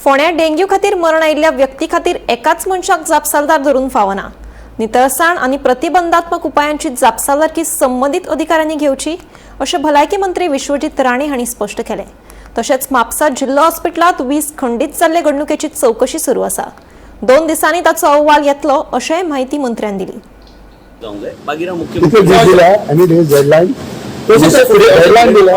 फोंड्या डेंग्यू खातीर मरण आयिल्ल्या व्यक्ती खातीर एकाच मनशाक जापसालदार धरून फावना. नितळसाण आनी प्रतिबंधात्मक उपायांची जापसालदारकी संबंदीत अधिकाऱ्यांनी घेवची, अशें भलायकी मंत्री विश्वजीत राणे हांणी स्पश्ट केलें. तशेंच म्हापसा जिल्लो हॉस्पिटलांत वीज खंडीत जाल्ले घडणुकेची चवकशी सुरू आसा. 2 दिसांनी ताचो अहवाल येतलो, अशेंय म्हायती मंत्र्यान दिली. जावंक जाय. मागीर हांव किती मुख्यमंत्री दिला आनी डेडलायन, डेडलायन दिला.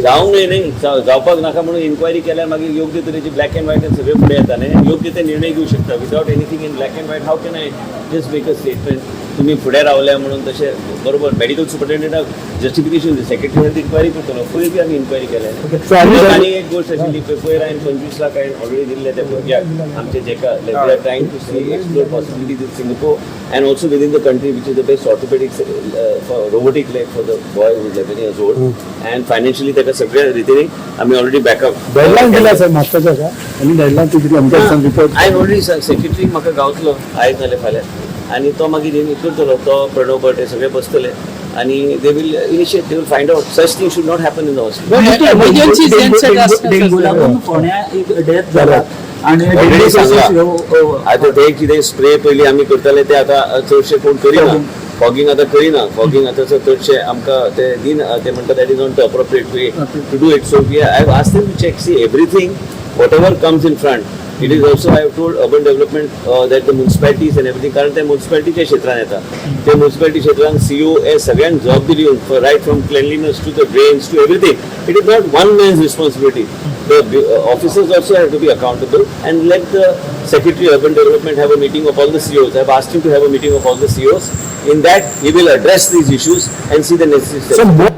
जावंक न्हय, न्ही जावपाक नाका म्हणून इन्क्वायरी केल्यार मागीर योग्य तरेची ब्लॅक अँड व्हायट सगळे फुडें येता न्ही, योग्य ते निर्णय घेवं शकता. Without anything in black and white, how can I just make a statement? तुमी फुडें रावल्या म्हणून तशें बरोबर मेडिकल सुपरिटेंडंटाक जस्टिफिकेशन, सेक्रेटरी हेल्थ इन्क्वायरी करतलो. पयर बी आमी इन्क्वायरी केल्या. So आमी आनी एक गोश्ट आशिल्ली पळय, पयर हांवें 25 लाख हांवें ऑलरेडी दिल्ले त्या भुरग्याक आमचे, जेका they are trying to see, explore possibilities in Singapore and also within the country, which is the best orthopedic robotic leg for the boy who is 11 years old. And financially ताका सगळ्या रितीने आमी already backup. Deadline दिला sir म्हापसाच्या का आनी deadline तुजी आमकां report. हांवें ऑलरेडी सेक्रेटरी म्हाका गावतलो आयज नाल्यार फाल्यां आनी तो मागीर हें करतलो. तो प्रणव भट हे सगळे बसतले आनी they will initiate, they will find out. Such thing should not happen in the hospital. Emergency genset आसता. डेंगू लागून फोंड्या एक डेथ जाला आणि Already dengue सांगला. cases ह्यो, आता ते कितें स्प्रे पयलीं आमी करताले, ते आतां चडशे कोण करिना. फॉगिंग आतां करिना. फॉगिंग आतां चडशे आमकां ते दिना. ते म्हणटा that is not the appropriate way to do it. So we I have asked them to check, see everything, whatever comes in front. It is also, I have told urban development that the municipalities and everything, कारण ते मुन्सिपालिटीच्या क्षेत्रान येता. ते municipality क्षेत्रान CO हे सगळ्यांक जबाबदारी दिवन, right from cleanliness to the drains to everything. It is not one man's responsibility. The officers also have to be accountable, and let the Secretary Urban Development have a meeting of all the COs. I have asked him to have a meeting of all the COs. In that, he will address these issues and see the necessary steps. Sir.